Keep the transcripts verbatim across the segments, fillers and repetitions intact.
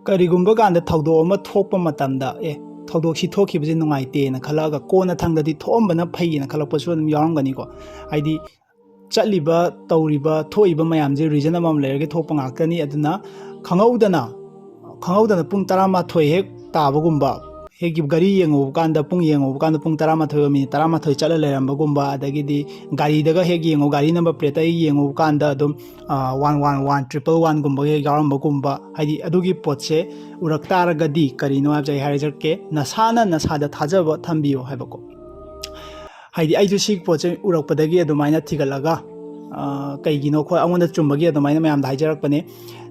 ꯀꯔꯤꯒꯨꯝꯕ ꯀꯥꯟꯗ ꯊꯧꯗꯣꯛ ꯑꯃ ꯊꯣꯛꯄ ꯃꯇꯝꯗ, ꯑꯦ, ꯊꯧꯗꯣꯛꯁꯤ ꯊꯣꯛꯈꯤꯕꯁꯦ ꯅꯨꯡꯉꯥꯏꯇꯦꯅ ꯈꯜꯂꯛꯑꯒ ꯀꯣꯟꯅ ꯊꯪꯗꯗꯤ ꯊꯣꯛꯑꯝꯕꯅ ꯐꯩꯌꯦꯅ ꯈꯜꯂꯛꯄꯁꯨ ꯑꯗꯨꯝ ꯌꯥꯎꯔꯝꯒꯅꯤꯀꯣ꯫ ꯍꯥꯏꯗꯤ ꯆꯠꯂꯤꯕ, ꯇꯧꯔꯤꯕ, ꯊꯣꯛꯏꯕ ꯃꯌꯥꯝꯁꯦ reason ꯑꯃꯃꯝ ꯂꯩꯔꯒ ꯊꯣꯛꯄ ꯉꯥꯛꯇꯅꯤ꯫ ꯑꯗꯨꯅ ꯈꯪꯍꯧꯗꯅ, ꯈꯪꯍꯧꯗꯅ ꯄꯨꯡ ꯇꯔꯥꯃꯥꯊꯣꯏ ꯍꯦꯛ ꯇꯥꯕꯒꯨꯝꯕ, ꯍꯦꯛ ꯒꯥꯔꯤ ꯌꯦꯡꯉꯨꯕ ꯀꯥꯟꯗ, ꯄꯨꯡ ꯌꯦꯡꯉꯨꯕ ꯀꯥꯟꯗ ꯄꯨꯡ ꯇꯔꯥꯃꯥꯊꯣꯏꯒ ꯃꯤꯅꯤꯠ ꯇꯔꯥꯃꯥꯊꯣꯏ ꯆꯠꯂ ꯂꯩꯔꯝꯕꯒꯨꯝꯕ, ꯑꯗꯒꯤꯗꯤ ꯒꯥꯔꯤꯗꯒ ꯍꯦꯛ ꯌꯦꯡꯉꯨ, ꯒꯥꯔꯤ number plateꯇ ꯍꯦꯛ ꯌꯦꯡꯉꯨꯕ ꯀꯥꯟꯗ ꯑꯗꯨꯝ, ꯑ, one one one, triple oneꯒꯨꯝꯕꯒ ꯍꯦꯛ ꯌꯥꯎꯔꯝꯕꯒꯨꯝꯕ, ꯍꯥꯏꯗꯤ ꯑꯗꯨꯒꯤ ꯄꯣꯠꯁꯦ ꯎꯔꯛ ꯇꯥꯔꯒꯗꯤ ꯀꯔꯤꯅꯣ ꯍꯥꯏꯕꯁꯦ ꯑꯩ ꯍꯥꯏꯖꯔꯛꯀꯦ꯫ ꯅꯁꯥꯅ ꯅꯁꯥꯗ ꯊꯥꯖꯕ ꯊꯝꯕꯤꯌꯣ ꯍꯥꯏꯕꯀꯣ꯫ ꯍꯥꯏꯗꯤ ꯑꯩꯁꯨ ꯁꯤꯒꯤ ꯄꯣꯠꯁꯦ ꯎꯔꯛꯄꯗꯒꯤ ꯑꯗꯨꯃꯥꯏꯅ ꯊꯤꯒꯠꯂꯒ, ꯑ, ꯀꯩꯒꯤꯅꯣ ꯑꯩꯈꯣꯏ ꯑꯩꯉꯣꯟꯗ ꯆꯨꯝꯕꯒꯤ ꯑꯗꯨꯃꯥꯏꯅ ꯃꯌꯥꯝꯗ ꯍꯥꯏꯖꯔꯛꯄꯅꯦ꯫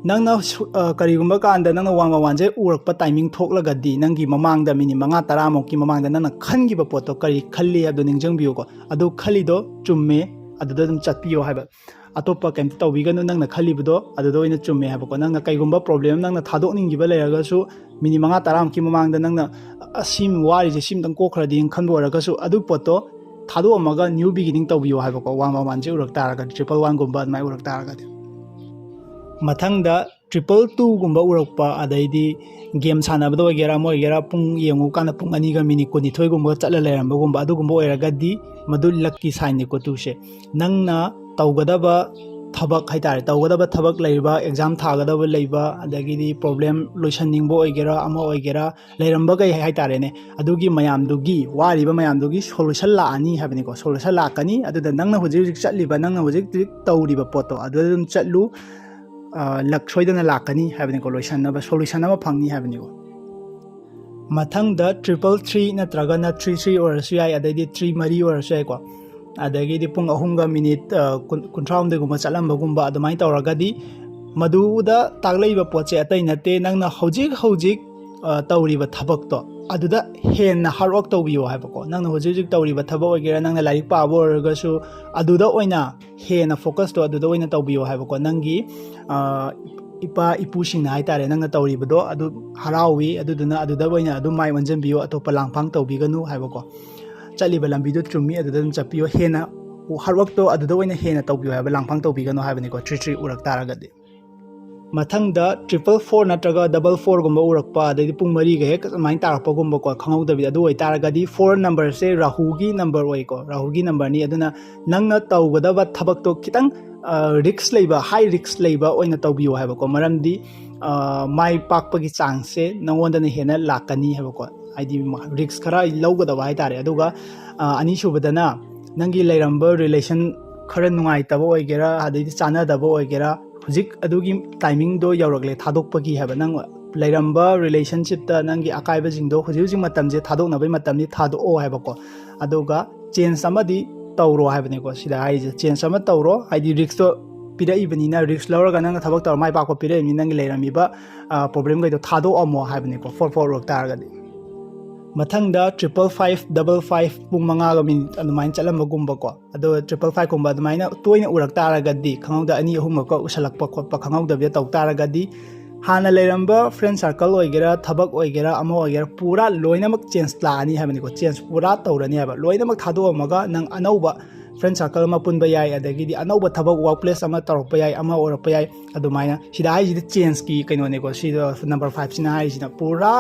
ꯅꯪꯅ ꯁꯨ-, ꯑ, ꯀꯔꯤꯒꯨꯝꯕ ꯀꯥꯟꯗ ꯅꯪꯅ one one oneꯁꯦ ꯎꯔꯛꯄ timing ꯊꯣꯛꯂꯒꯗꯤ, ꯅꯪꯒꯤ ꯃꯃꯥꯡꯗ ꯃꯤꯅꯤꯠ ꯃꯉꯥ ꯇꯔꯥꯃꯨꯛꯀꯤ ꯃꯃꯥꯡꯗ ꯅꯪꯅ ꯈꯟꯈꯤꯕ ꯄꯣꯠꯇꯣ ꯀꯔꯤ ꯈꯜꯂꯤ ꯍꯥꯏꯕꯗꯣ ꯅꯤꯡꯁꯤꯡꯕꯤꯌꯨꯀꯣ꯫ ꯑꯗꯨ ꯈꯜꯂꯤꯗꯣ ꯆꯨꯝꯃꯦ, ꯑꯗꯨꯗ ꯑꯗꯨꯝ ꯆꯠꯄꯤꯌꯣ ꯍꯥꯏꯕ꯫ ꯑꯇꯣꯞꯄ ꯀꯩꯝꯇ ꯇꯧꯕꯤꯒꯅꯨ, ꯅꯪꯅ ꯈꯜꯂꯤꯕꯗꯣ ꯑꯗꯨꯗ ꯑꯣꯏꯅ ꯆꯨꯝꯃꯦ ꯍꯥꯏꯕꯀꯣ꯫ ꯅꯪꯅ ꯀꯩꯒꯨꯝꯕ problem ꯅꯪꯅ ꯊꯥꯗꯣꯛꯅꯤꯡꯈꯤꯕ ꯂꯩꯔꯒꯁꯨ, ꯃꯤꯅꯤꯠ ꯃꯉꯥ ꯇꯔꯥꯃꯨꯛꯀꯤ ꯃꯃꯥꯡꯗ ꯅꯪꯅ, "ꯑ, ꯁꯤ ꯋꯥꯔꯤꯁꯦ ꯁꯤꯝꯇꯪ ꯀꯣꯛꯈ꯭ꯔꯗꯤꯅ" ꯈꯟꯕ ꯑꯣꯏꯔꯒꯁꯨ, ꯑꯗꯨ ꯄꯣꯠꯇꯣ ꯊꯥꯗꯣꯛꯑꯝꯃꯒ new beginning ꯇꯧꯕꯤꯌꯣ ꯍꯥꯏꯕꯀꯣ꯫ One one oneꯁꯦ ꯎꯔꯛ ꯇꯥꯔꯒꯗꯤ, triple oneꯒꯨꯝꯕ ꯑꯗꯨꯃꯥꯏꯅ ꯎꯔꯛ ꯇꯥꯔꯒꯗꯤ꯫ ꯃꯊꯪꯗ triple twoꯒꯨꯝꯕ ꯎꯔꯛꯄ, ꯑꯗꯩꯗꯤ game ꯁꯥꯟꯅꯕꯗ ꯑꯣꯏꯒꯦꯔꯥ, ꯑꯃ ꯑꯣꯏꯒꯦꯔꯥ, ꯄꯨꯡ ꯌꯦꯡꯉꯨ ꯀꯥꯟꯗ ꯄꯨꯡ ꯑꯅꯤꯒ ꯃꯤꯅꯤꯠ ꯀꯨꯟꯅꯤꯊꯣꯏꯒꯨꯝꯕ ꯆꯠꯂ ꯂꯩꯔꯝꯕꯒꯨꯝꯕ, ꯑꯗꯨꯒꯨꯝꯕ ꯑꯣꯏꯔꯒꯗꯤ ꯃꯗꯨ luckꯀꯤ signꯅꯤꯀꯣ, twoꯁꯦ꯫ ꯅꯪꯅ ꯇꯧꯒꯗꯕ ꯊꯕꯛ ꯍꯥꯏꯇꯥꯔꯦ, ꯇꯧꯒꯗꯕ ꯊꯕꯛ ꯂꯩꯔꯤꯕ, exam ꯊꯥꯒꯗꯕ ꯂꯩꯕ, ꯑꯗꯒꯤꯗꯤ problem ꯂꯣꯏꯁꯟꯅꯤꯡꯕ ꯑꯣꯏꯒꯦꯔꯥ, ꯑꯃ ꯑꯣꯏꯒꯦꯔꯥ, ꯂꯩꯔꯝꯕꯈꯩ ꯍꯥꯏꯇꯥꯔꯦꯅꯦ, ꯑꯗꯨꯒꯤ ꯃꯌꯥꯝꯗꯨꯒꯤ, ꯋꯥꯔꯤꯕ ꯃꯌꯥꯝꯗꯨꯒꯤ solution ꯂꯥꯛꯑꯅꯤ ꯍꯥꯏꯕꯅꯤꯀꯣ꯫ Solution ꯂꯥꯛꯀꯅꯤ꯫ ꯑꯗꯨꯗ ꯅꯪꯅ ꯍꯧꯖꯤꯛ ꯍꯧꯖꯤꯛ ꯆꯠꯂꯤꯕ, ꯅꯪꯅ ꯍꯧꯖꯤꯛ ꯍꯧꯖꯤꯛ ꯇꯧꯔꯤꯕ ꯄꯣꯠꯇꯣ ꯑꯗꯨꯗ ꯑꯗꯨꯝ ꯆꯠꯂꯨ꯫ ꯑ, luck ꯁꯣꯏꯗꯅ ꯂꯥꯛꯀꯅꯤ ꯍꯥꯏꯕꯅꯤꯀꯣ, ꯂꯣꯏꯁꯟꯅꯕ solution ꯑꯃ ꯐꯪꯅꯤ ꯍꯥꯏꯕꯅꯤꯀꯣ꯫ ꯃꯊꯪꯗ triple three ꯅꯠꯇ꯭ꯔꯒꯅ three three ꯑꯣꯏꯔꯁꯨ ꯌꯥꯏ, ꯑꯗꯩꯗꯤ three ꯃꯔꯤ ꯑꯣꯏꯔꯁꯨ ꯌꯥꯏꯀꯣ꯫ ꯑꯗꯒꯤꯗꯤ ꯄꯨꯡ ꯑꯍꯨꯝꯒ ꯃꯤꯅꯤꯠ, ꯑ, ꯀꯨꯟ, ꯀꯨꯟꯊ꯭ꯔꯥꯍꯨꯝꯗꯣꯏꯒꯨꯝꯕ ꯆꯠꯂꯝꯕꯒꯨꯝꯕ ꯑꯗꯨꯃꯥꯏꯅ ꯇꯧꯔꯒꯗꯤ, ꯃꯗꯨꯗ ꯇꯥꯛꯂꯛꯏꯕ ꯄꯣꯠꯁꯦ ꯑꯇꯩ ꯅꯠꯇꯦ, ꯅꯪꯅ ꯍꯧꯖꯤꯛ ꯍꯧꯖꯤꯛ, ꯑ, ꯇꯧꯔꯤꯕ ꯊꯕꯛꯇꯣ ꯑꯗꯨꯗ ꯍꯦꯟꯅ hard work ꯇꯧꯕꯤꯌꯣ ꯍꯥꯏꯕꯀꯣ꯫ ꯅꯪꯅ ꯍꯧꯖꯤꯛ ꯍꯧꯖꯤꯛ ꯇꯧꯔꯤꯕ ꯊꯕꯛ ꯑꯣꯏꯒꯦꯔꯥ, ꯅꯪꯅ ꯂꯥꯏꯔꯤꯛ ꯄꯥꯕ ꯑꯣꯏꯔꯒꯁꯨ, ꯑꯗꯨꯗ ꯑꯣꯏꯅ ꯍꯦꯟꯅ focusꯇꯣ ꯑꯗꯨꯗ ꯑꯣꯏꯅ ꯇꯧꯕꯤꯌꯣ ꯍꯥꯏꯕꯀꯣ꯫ ꯅꯪꯒꯤ, ꯑ, ꯏꯄꯥ ꯏꯄꯨꯁꯤꯡꯅ ꯍꯥꯏꯇꯥꯔꯦ, ꯅꯪꯅ ꯇꯧꯔꯤꯕꯗꯣ ꯑꯗꯨ ꯍꯔꯥꯎꯏ, ꯑꯗꯨꯗꯨꯅ ꯑꯗꯨꯗ ꯑꯣꯏꯅ ꯑꯗꯨꯝ ꯃꯥꯏ ꯑꯣꯟꯁꯤꯟꯕꯤꯌꯨ, ꯑꯇꯣꯞꯄ ꯂꯥꯡꯐꯥꯡ ꯇꯧꯕꯤꯒꯅꯨ ꯍꯥꯏꯕꯀꯣ꯫ ꯆꯠꯂꯤꯕ ꯂꯝꯕꯤꯗꯨ ꯆꯨꯝꯃꯤ, ꯑꯗꯨꯗ ꯑꯗꯨꯝ ꯆꯠꯄꯤꯌꯨ, ꯍꯦꯟꯅ hard workꯇꯣ ꯑꯗꯨꯗ ꯑꯣꯏꯅ ꯍꯦꯟꯅ ꯇꯧꯕꯤꯌꯨ ꯍꯥꯏꯕ, ꯂꯥꯡꯐꯥꯡ ꯇꯧꯕꯤꯒꯅꯨ ꯍꯥꯏꯕꯅꯤꯀꯣ, three three ꯎꯔꯛ ꯇꯥꯔꯒꯗꯤ꯫ ꯃꯊꯪꯗ triple four ꯅꯠꯇ꯭ꯔꯒ double fourꯒꯨꯝꯕ ꯎꯔꯛꯄ, ꯑꯗꯩꯗꯤ ꯄꯨꯡ ꯃꯔꯤꯒ ꯍꯦꯛ ꯑꯗꯨꯃꯥꯏꯅ ꯇꯥꯔꯛꯄꯒꯨꯝꯕꯀꯣ, ꯈꯪꯍꯧꯗꯕꯤꯗ, ꯑꯗꯨ ꯑꯣꯏꯇꯥꯔꯒꯗꯤ four numberꯁꯦ ꯔꯥꯍꯨꯒꯤ number ꯑꯣꯏꯀꯣ, ꯔꯥꯍꯨꯒꯤ numberꯅꯤ꯫ ꯑꯗꯨꯅ ꯅꯪꯅ ꯇꯧꯒꯗꯕ ꯊꯕꯛꯇꯣ ꯈꯤꯇꯪ ꯔꯤꯛꯁ ꯂꯩꯕ, ꯍꯥꯏ ꯔꯤꯛꯁ ꯂꯩꯕ ꯑꯣꯏꯅ ꯇꯧꯕꯤꯌꯨ ꯍꯥꯏꯕꯀꯣ꯫ ꯃꯔꯝꯗꯤ ꯃꯥꯏ ꯄꯥꯛꯄꯒꯤ ꯆꯥꯡꯁꯦ ꯅꯪꯉꯣꯟꯗꯅ ꯍꯦꯟꯅ ꯂꯥꯛꯀꯅꯤ ꯍꯥꯏꯕꯀꯣ꯫ ꯍꯥꯏꯗꯤ ꯔꯤꯛꯁ ꯈꯔ ꯂꯧꯒꯗꯕ ꯍꯥꯏꯇꯥꯔꯦ꯫ ꯑꯗꯨꯒ ꯑꯅꯤꯁꯨꯕꯗꯅ ꯅꯪꯒꯤ ꯂꯩꯔꯝꯕ relation ꯈꯔ ꯅꯨꯡꯉꯥꯏꯇꯕ ꯑꯣꯏꯒꯦꯔꯥ, ꯑꯗꯩꯗꯤ ꯆꯥꯟꯅꯗꯕ ꯑꯣꯏꯒꯦꯔꯥ, ꯍꯧꯖꯤꯛ ꯑꯗꯨꯒꯤ timingꯗꯣ ꯌꯧꯔꯛꯂꯦ ꯊꯥꯗꯣꯛꯄꯒꯤ ꯍꯥꯏꯕ꯫ ꯅꯪ ꯂꯩꯔꯝꯕ relationshipꯇ ꯅꯪꯒꯤ ꯑꯀꯥꯏꯕꯁꯤꯡꯗꯣ ꯍꯧꯖꯤꯛ ꯍꯧꯖꯤꯛ ꯃꯇꯝꯁꯦ ꯊꯥꯗꯣꯛꯅꯕꯒꯤ ꯃꯇꯝꯗꯤ ꯊꯥꯗꯣꯛꯑꯣ ꯍꯥꯏꯕꯀꯣ꯫ ꯑꯗꯨꯒ change ꯑꯃꯗꯤ ꯇꯧꯔꯣ ꯍꯥꯏꯕꯅꯤꯀꯣ ꯁꯤꯗ ꯍꯥꯏꯔꯤꯁꯦ꯫ Change ꯑꯃ ꯇꯧꯔꯣ, ꯍꯥꯏꯗꯤ ꯔꯤꯛꯁꯇꯣ ꯄꯤꯔꯛꯏꯕꯅꯤꯅ, ꯔꯤꯛꯁ ꯂꯧꯔꯒ ꯅꯪꯅ ꯊꯕꯛ ꯇꯧꯔ ꯃꯥꯏ ꯄꯥꯛꯄ ꯄꯤꯔꯛꯏꯕꯅꯤ, ꯅꯪꯒꯤ ꯂꯩꯔꯝꯃꯤꯕ problemꯒꯩꯗꯣ ꯊꯥꯗꯣꯛꯑꯝꯃꯣ ꯍꯥꯏꯕꯅꯤꯀꯣ, four four ꯎꯔꯛ ꯇꯥꯔꯒꯗꯤ꯫ ꯃꯊꯪꯗ triple five double five ꯄꯨꯡ ꯃꯉꯥꯒ ꯃꯤꯅꯤꯠ ꯑꯗꯨꯃꯥꯏꯅ ꯆꯠꯂꯝꯕꯒꯨꯝꯕꯀꯣ꯫ ꯑꯗꯣ triple fiveꯀꯨꯝꯕ ꯑꯗꯨꯃꯥꯏꯅ ꯇꯣꯏꯅ ꯎꯔꯛ ꯇꯥꯔꯒꯗꯤ, ꯈꯪꯍꯧꯗ ꯑꯅꯤ ꯑꯍꯨꯝꯃꯛꯀ ꯎꯁꯜꯂꯛꯄ ꯈꯣꯠꯄ ꯈꯪꯍꯧꯗꯕꯤꯗ ꯇꯧ ꯇꯥꯔꯒꯗꯤ, ꯍꯥꯟꯅ ꯂꯩꯔꯝꯕ friend circle ꯑꯣꯏꯒꯦꯔꯥ, ꯊꯕꯛ ꯑꯣꯏꯒꯦꯔꯥ, ꯑꯃ ꯑꯣꯏꯒꯦꯔꯥ, ꯄꯨꯔꯥ ꯂꯣꯏꯅꯃꯛ change ꯂꯥꯛꯑꯅꯤ ꯍꯥꯏꯕꯅꯤꯀꯣ꯫ Change ꯄꯨꯔꯥ ꯇꯧꯔꯅꯤ ꯍꯥꯏꯕ꯫ ꯂꯣꯏꯅꯃꯛ ꯊꯥꯗꯣꯛꯑꯝꯃꯒ ꯅꯪ ꯑꯅꯧꯕ friend circle ꯑꯃ ꯄꯨꯟꯕ ꯌꯥꯏ, ꯑꯗꯒꯤꯗꯤ ꯑꯅꯧꯕ ꯊꯕꯛ workplace ꯑꯃ ꯇꯧꯔꯛꯄ ꯌꯥꯏ, ꯑꯃ ꯑꯣꯏꯔꯛꯄ ꯌꯥꯏ꯫ ꯑꯗꯨꯃꯥꯏꯅ ꯁꯤꯗ ꯍꯥꯏꯔꯤꯁꯤꯗꯤ changeꯀꯤ ꯀꯩꯅꯣꯅꯤꯀꯣ꯫ ꯁꯤꯗ number fiveꯁꯤꯅ ꯍꯥꯏꯔꯤꯁꯤꯅ ꯄꯨꯔꯥ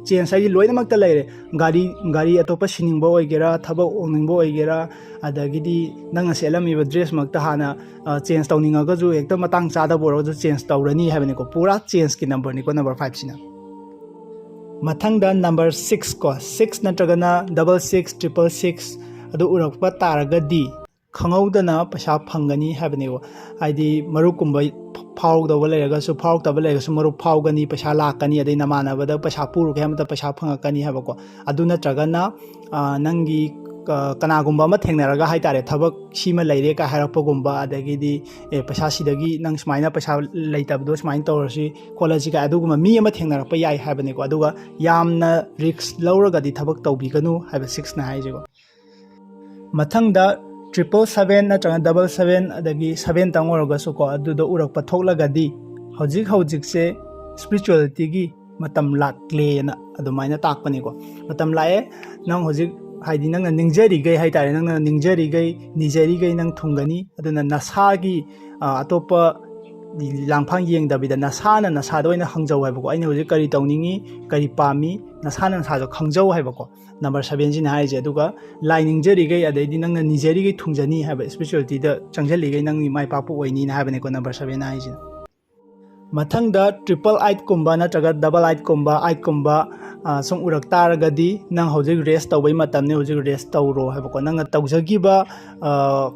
change ꯍꯥꯏꯗꯤ ꯂꯣꯏꯅꯃꯛꯇ ꯂꯩꯔꯦ꯫ ꯒꯥꯔꯤ, ꯒꯥꯔꯤ ꯑꯇꯣꯞꯄ ꯁꯤꯅꯤꯡꯕ ꯑꯣꯏꯒꯦꯔꯥ, ꯊꯕꯛ ꯑꯣꯡꯅꯤꯡꯕ ꯑꯣꯏꯒꯦꯔꯥ, ꯑꯗꯒꯤꯗꯤ ꯅꯪꯅ ꯁꯦꯠꯂꯝꯃꯤꯕ dressꯃꯛꯇ ꯍꯥꯟꯅ change ꯇꯧꯅꯤꯡꯉꯒꯁꯨ ꯍꯦꯛꯇ ꯃꯇꯥꯡ ꯆꯥꯗꯕ ꯑꯣꯏꯔꯒꯁꯨ change ꯇꯧꯔꯅꯤ ꯍꯥꯏꯕꯅꯤꯀꯣ꯫ ꯄꯨꯔꯥ changeꯀꯤ numberꯅꯤꯀꯣ number fiveꯁꯤꯅ꯫ ꯃꯊꯪꯗ number six ꯀꯣ, six ꯅꯠꯇ꯭ꯔꯒꯅ double six triple six ꯑꯗꯨ ꯎꯔꯛꯄ ꯇꯥꯔꯒꯗꯤ, ꯈꯪꯍꯧꯗꯅ ꯄꯩꯁꯥ ꯐꯪꯒꯅꯤ ꯍꯥꯏꯕꯅꯦꯕ꯫ ꯍꯥꯏꯗꯤ ꯃꯔꯨꯞꯀꯨꯝꯕ ꯐꯥꯎꯗꯧꯕ ꯂꯩꯔꯒꯁꯨ, ꯐꯥꯎꯔꯛꯇꯕ ꯂꯩꯔꯒꯁꯨ, ꯃꯔꯨꯞ ꯐꯥꯎꯒꯅꯤ, ꯄꯩꯁꯥ ꯂꯥꯛꯀꯅꯤ, ꯑꯗꯩ ꯅꯃꯥꯟꯅꯕꯗ ꯄꯩꯁꯥ ꯄꯨꯔꯨꯒꯦ ꯍꯥꯏꯕ ꯃꯇꯝꯗ ꯄꯩꯁꯥ ꯐꯪꯉꯛꯀꯅꯤ ꯍꯥꯏꯕꯀꯣ꯫ ꯑꯗꯨ ꯅꯠꯇ꯭ꯔꯒꯅ ꯅꯪꯒꯤ ꯀꯅꯥꯒꯨꯝꯕ ꯑꯃ ꯊꯦꯡꯅꯔꯒ ꯍꯥꯏꯇꯥꯔꯦ, ꯊꯕꯛ ꯁꯤꯃ ꯂꯩꯔꯦ ꯀꯥꯏ ꯍꯥꯏꯔꯛꯄꯒꯨꯝꯕ, ꯑꯗꯒꯤꯗꯤ ꯑꯦ ꯄꯩꯁꯥ ꯁꯤꯗꯒꯤ ꯅꯪ ꯁꯨꯃꯥꯏꯅ ꯄꯩꯁꯥ ꯂꯩꯇꯕꯗꯣ ꯁꯨꯃꯥꯏꯅ ꯇꯧꯔꯁꯤ ꯈꯣꯠꯂꯁꯤ ꯀꯥꯏ, ꯑꯗꯨꯒꯨꯝꯕ ꯃꯤ ꯑꯃ ꯊꯦꯡꯅꯔꯛꯄ ꯌꯥꯏ ꯍꯥꯏꯕꯅꯤꯀꯣ꯫ ꯑꯗꯨꯒ ꯌꯥꯝꯅ ꯔꯤꯛꯁ ꯂꯧꯔꯒꯗꯤ ꯊꯕꯛ ꯇꯧꯕꯤꯒꯅꯨ ꯍꯥꯏꯕ sixꯅ ꯍꯥꯏꯁꯦꯀꯣ꯫ ꯃꯊꯪꯗ triple seven ꯅꯠꯇ꯭ꯔꯒ double seven, ꯑꯗꯒꯤ sevenꯇꯪ ꯑꯣꯏꯔꯒꯁꯨꯀꯣ, ꯑꯗꯨꯗ ꯎꯔꯛꯄ ꯊꯣꯛꯂꯒꯗꯤ ꯍꯧꯖꯤꯛ ꯍꯧꯖꯤꯛꯁꯦ spiritualityꯒꯤ ꯃꯇꯝ ꯂꯥꯛꯂꯦꯅ ꯑꯗꯨꯃꯥꯏꯅ ꯇꯥꯛꯄꯅꯤꯀꯣ꯫ ꯃꯇꯝ ꯂꯥꯛꯑꯦ, ꯅꯪ ꯍꯧꯖꯤꯛ, ꯍꯥꯏꯗꯤ ꯅꯪꯅ ꯅꯤꯡꯖꯔꯤꯈꯩ ꯍꯥꯏꯇꯥꯔꯦ, ꯅꯪꯅ ꯅꯤꯡꯖꯔꯤꯈꯩ, ꯅꯤꯖꯔꯤꯈꯩ ꯅꯪ ꯊꯨꯡꯒꯅꯤ꯫ ꯑꯗꯨꯅ ꯅꯁꯥꯒꯤ ꯑꯇꯣꯞꯄ ꯂꯥꯡꯐꯥꯡ ꯌꯦꯡꯗꯕꯤꯗ ꯅꯁꯥꯅ ꯅꯁꯥꯗ ꯑꯣꯏꯅ ꯍꯪꯖꯧ ꯍꯥꯏꯕꯀꯣ꯫ ꯑꯩꯅ ꯍꯧꯖꯤꯛ ꯀꯔꯤ ꯇꯧꯅꯤꯡꯉꯤ, ꯀꯔꯤ ꯄꯥꯝꯃꯤ, ꯅꯁꯥꯅ ꯅꯁꯥꯗꯣ ꯈꯪꯖꯧ ꯍꯥꯏꯕꯀꯣ꯫ ꯅꯝꯕꯔ ꯁꯕꯦꯟꯁꯤꯅ ꯍꯥꯏꯔꯤꯁꯦ꯫ ꯑꯗꯨꯒ ꯂꯥꯏ ꯅꯤꯡꯖꯔꯤꯈꯩ, ꯑꯗꯩꯗꯤ ꯅꯪꯅ ꯅꯤꯖꯔꯤꯈꯩ ꯊꯨꯡꯖꯅꯤ ꯍꯥꯏꯕ, ꯏꯁꯄꯤꯔꯤꯆꯨꯋꯦꯂꯤꯇꯤꯗ ꯆꯪꯁꯤꯜꯂꯤꯈꯩ ꯅꯪ ꯃꯥꯏ ꯄꯥꯛꯄ ꯑꯣꯏꯅꯤꯅ ꯍꯥꯏꯕꯅꯤꯀꯣ, ꯅꯝꯕꯔ ꯁꯕꯦꯟ ꯍꯥꯏꯁꯤꯅ꯫ ꯃꯊꯪꯗ ꯇ꯭ꯔꯤꯄꯜ ꯑꯥꯏꯠꯀꯨꯝꯕ ꯅꯠꯇ꯭ꯔꯒ ꯗꯕꯜ ꯑꯥꯏꯠꯀꯨꯝꯕ, ꯑꯥꯏꯠꯀꯨꯝꯕ, ꯑ, ꯁꯨꯝ ꯎꯔꯛ ꯇꯥꯔꯒꯗꯤ ꯅꯪ ꯍꯧꯖꯤꯛ ꯔꯦꯁ ꯇꯧꯕꯩ ꯃꯇꯝꯅꯤ, ꯍꯧꯖꯤꯛ ꯔꯦꯁ ꯇꯧꯔꯣ ꯍꯥꯏꯕꯀꯣ꯫ ꯅꯪꯅ ꯇꯧꯖꯈꯤꯕ, ꯑ,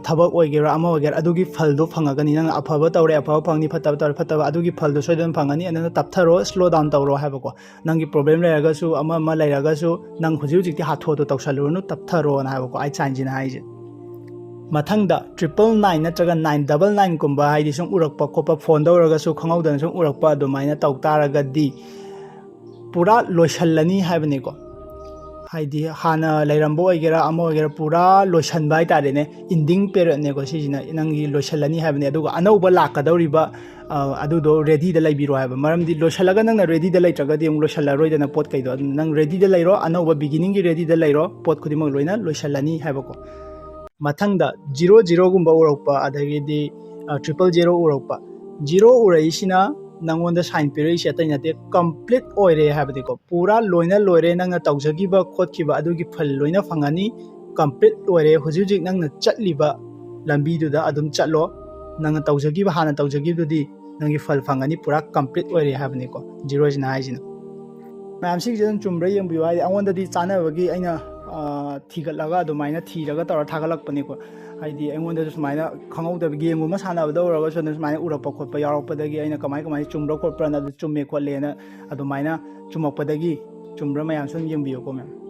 ꯊꯕꯛ ꯑꯣꯏꯒꯦꯔꯥ ꯑꯃ ꯑꯣꯏꯒꯦꯔꯥ, ꯑꯗꯨꯒꯤ ꯐꯜꯗꯣ ꯐꯪꯉꯒꯅꯤ꯫ ꯅꯪꯅ ꯑꯐꯕ ꯇꯧꯔꯦ, ꯑꯐꯕ ꯐꯪꯅꯤ, ꯐꯠꯇꯕ ꯇꯧꯔꯦ, ꯐꯠꯇꯕ, ꯑꯗꯨꯒꯤ ꯐꯜꯗꯣ ꯁꯣꯏꯗꯅ ꯐꯪꯒꯅꯤ꯫ ꯑꯗꯨꯅ ꯇꯞꯊꯔꯣ, ꯁ꯭ꯂꯣ ꯗꯥꯎꯟ ꯇꯧꯔꯣ ꯍꯥꯏꯕꯀꯣ꯫ ꯅꯪꯒꯤ ꯄ꯭ꯔꯣꯕ꯭ꯂꯦꯝ ꯂꯩꯔꯒꯁꯨ, ꯑꯃ ꯑꯃ ꯂꯩꯔꯒꯁꯨ, ꯅꯪ ꯍꯧꯖꯤꯛ ꯍꯧꯖꯤꯛꯇꯤ ꯍꯥꯊꯨ ꯍꯥꯊꯨ ꯇꯧꯁꯜꯂꯨꯔꯅꯨ, ꯇꯞꯊꯔꯣꯅ ꯍꯥꯏꯕꯀꯣ, ꯑꯥꯏꯠ ꯁꯥꯏꯟꯁꯤꯅ ꯍꯥꯏꯁꯦ꯫ ꯃꯊꯪꯗ ꯇ꯭ꯔꯤꯄꯜ ꯅꯥꯏꯟ ꯅꯠꯇ꯭ꯔꯒ ꯅꯥꯏꯟ ꯗꯕꯜ ꯅꯥꯏꯟꯒꯨꯝꯕ, ꯍꯥꯏꯗꯤ ꯁꯨꯝ ꯎꯔꯛꯄ ꯈꯣꯠꯄ, ꯐꯣꯟꯗ ꯑꯣꯏꯔꯒꯁꯨ ꯈꯪꯍꯧꯗꯅ ꯁꯨꯝ ꯎꯔꯛꯄ, ꯑꯗꯨꯃꯥꯏꯅ ꯇꯧ ꯇꯥꯔꯒꯗꯤ ꯄꯨꯔꯥ ꯂꯣꯏꯁꯜꯂꯅꯤ ꯍꯥꯏꯕꯅꯤꯀꯣ꯫ ꯍꯥꯏꯗꯤ ꯍꯥꯟꯅ ꯂꯩꯔꯝꯕ ꯑꯣꯏꯒꯦꯔꯥ ꯑꯃ ꯑꯣꯏꯒꯦꯔꯥ, ꯄꯨꯔꯥ ꯂꯣꯏꯁꯟꯕ ꯍꯥꯏꯇꯥꯔꯦꯅꯦ, ꯏꯟꯗꯤꯡ ꯄꯦꯔꯦꯠꯅꯦꯀꯣ꯫ ꯁꯤꯁꯤꯅ ꯅꯪꯒꯤ ꯂꯣꯏꯁꯜꯂꯅꯤ ꯍꯥꯏꯕꯅꯤ꯫ ꯑꯗꯨꯒ ꯑꯅꯧꯕ ꯂꯥꯛꯀꯗꯧꯔꯤꯕ, ꯑ, ꯑꯗꯨꯗꯣ ꯔꯦꯗꯤꯗ ꯂꯩꯕꯤꯔꯣ ꯍꯥꯏꯕ꯫ ꯃꯔꯝꯗꯤ ꯂꯣꯏꯁꯜꯂꯒ ꯅꯪꯅ ꯔꯦꯗꯤꯗ ꯂꯩꯇ꯭ꯔꯒꯗꯤ ꯑꯃꯨꯛ ꯂꯣꯏꯁꯜꯂꯔꯣꯏꯗꯅ ꯄꯣꯠ ꯀꯩꯗꯣ꯫ ꯑꯗꯨꯅ ꯅꯪ ꯔꯦꯗꯤꯗ ꯂꯩꯔꯣ, ꯑꯅꯧꯕ ꯕꯤꯒꯤꯅꯤꯡꯒꯤ ꯔꯦꯗꯤꯗ ꯂꯩꯔꯣ, ꯄꯣꯠ ꯈꯨꯗꯤꯡꯃꯛ ꯂꯣꯏꯅ ꯂꯣꯏꯁꯜꯂꯅꯤ ꯍꯥꯏꯕꯀꯣ꯫ ꯃꯊꯪꯗ ꯖꯤꯔꯣ ꯖꯤꯔꯣꯒꯨꯝꯕ ꯎꯔꯛꯄ, ꯑꯗꯒꯤꯗꯤ, ꯑ, ꯇ꯭ꯔꯤꯄꯜ ꯖꯤꯔꯣ ꯎꯔꯛꯄ꯫ ꯖꯤꯔꯣ ꯎꯔꯛꯏꯁꯤꯅ ꯅꯪꯉꯣꯟꯗ ꯁꯥꯏꯟ ꯄꯤꯔꯛꯏꯁꯦ ꯑꯇꯩ ꯅꯠꯇꯦ, ꯀꯝꯄ꯭ꯂꯤꯠ ꯑꯣꯏꯔꯦ ꯍꯥꯏꯕꯅꯤꯀꯣ꯫ ꯄꯨꯔꯥ ꯂꯣꯏꯅ ꯂꯣꯏꯔꯦ, ꯅꯪꯅ ꯇꯧꯖꯈꯤꯕ ꯈꯣꯠꯈꯤꯕ ꯑꯗꯨꯒꯤ ꯐꯜ ꯂꯣꯏꯅ ꯐꯪꯉꯅꯤ꯫ ꯀꯝꯄ꯭ꯂꯤꯠ ꯑꯣꯏꯔꯦ, ꯍꯧꯖꯤꯛ ꯍꯧꯖꯤꯛ ꯅꯪꯅ ꯆꯠꯂꯤꯕ ꯂꯝꯕꯤꯗꯨꯗ ꯑꯗꯨꯝ ꯆꯠꯂꯣ꯫ ꯅꯪꯅ ꯇꯧꯖꯈꯤꯕ, ꯍꯥꯟꯅ ꯇꯧꯖꯈꯤꯕꯗꯨꯗꯤ ꯅꯪꯒꯤ ꯐꯜ ꯐꯪꯒꯅꯤ, ꯄꯨꯔꯥ ꯀꯝꯄ꯭ꯂꯤꯠ ꯑꯣꯏꯔꯦ ꯍꯥꯏꯕꯅꯤꯀꯣ, ꯖꯤꯔꯣꯁꯤꯅ ꯍꯥꯏꯁꯤꯅ꯫ ꯃꯌꯥꯝ, ꯁꯤꯒꯤꯁꯦ ꯑꯗꯨꯝ ꯆꯨꯝꯕ꯭ꯔꯥ ꯌꯦꯡꯕꯤꯌꯨ꯫ ꯍꯥꯏꯗꯤ ꯑꯩꯉꯣꯟꯗꯗꯤ ꯆꯥꯅꯕꯒꯤ ꯑꯩꯅ, ꯑ, ꯊꯤꯒꯠꯂꯒ, ꯑꯗꯨꯃꯥꯏꯅ ꯊꯤꯔꯒ ꯇꯧꯔ ꯊꯥꯒꯠꯂꯛꯄꯅꯤꯀꯣ꯫ ꯍꯥꯏꯗꯤ ꯑꯩꯉꯣꯟꯗꯁꯨ ꯁꯨꯃꯥꯏꯅ ꯈꯪꯍꯧꯗꯕ, ꯒꯦꯝꯒꯨꯝꯕ ꯁꯥꯟꯅꯕꯗ ꯑꯣꯏꯔꯒꯁꯨ ꯑꯗꯨꯝ ꯁꯨꯃꯥꯏꯅ ꯎꯔꯛꯄ ꯈꯣꯠꯄ ꯌꯥꯎꯔꯛꯄꯗꯒꯤ ꯑꯩꯅ ꯀꯃꯥꯏ ꯀꯃꯥꯏꯅ ꯆꯨꯝꯕ꯭ꯔꯥ ꯈꯣꯠꯄ꯭ꯔꯥꯅ, ꯑꯗꯨ ꯆꯨꯝꯃꯦ ꯈꯣꯠꯂꯦꯅ ꯑꯗꯨꯃꯥꯏꯅ ꯆꯨꯝꯃꯛꯄꯗꯒꯤ, ꯆꯨꯝꯕ꯭ꯔꯥ ꯃꯌꯥꯝꯁꯨ ꯑꯗꯨꯝ ꯌꯦꯡꯕꯤꯌꯨꯀꯣ ꯃꯌꯥꯝ꯫